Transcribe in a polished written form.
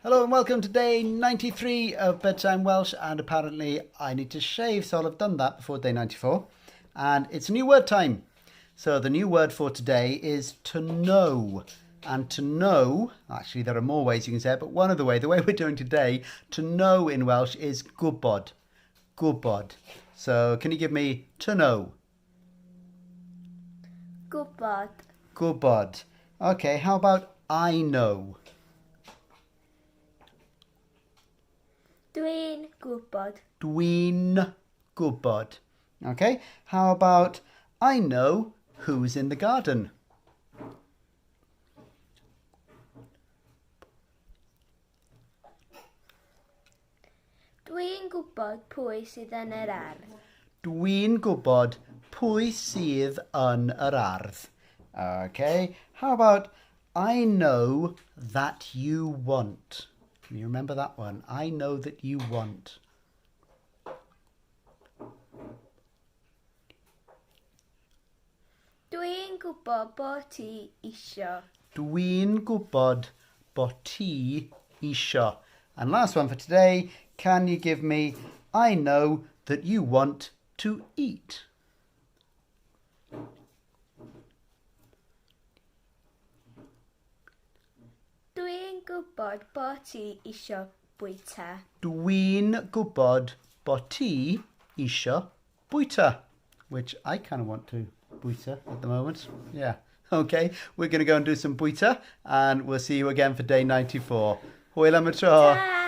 Hello and welcome to day 93 of Bedtime Welsh, and apparently I need to shave, so I'll have done that before day 94. And it's a new word time. So the new word for today is to know. And to know, actually there are more ways you can say it, but one of the way we're doing today, to know in Welsh is gwybod. Gwybod. So can you give me to know? Gwybod. Gwybod. Okay, how about I know? Dwi'n gwybod. Dwi'n gwybod. Okay, how about I know who's in the garden? Dwi'n gwybod pwy sydd yn yr ardd. Dwi'n gwybod pwy sydd yn yr ardd. Okay, how about I know that you want? Can you remember that one? I know that you want. Dwi'n gwybod bod ti isio. Dwi'n gwybod bod ti isio. And last one for today, can you give me I know that you want to eat? Dwi'n gwybod bod ti isio bwyta. Dwi'n gwybod bod ti isio bwyta, which I kind of want to bwyta at the moment. Yeah. Okay, we're going to go and do some bwyta, and we'll see you again for day 94. Hwyl am y tro. Ta!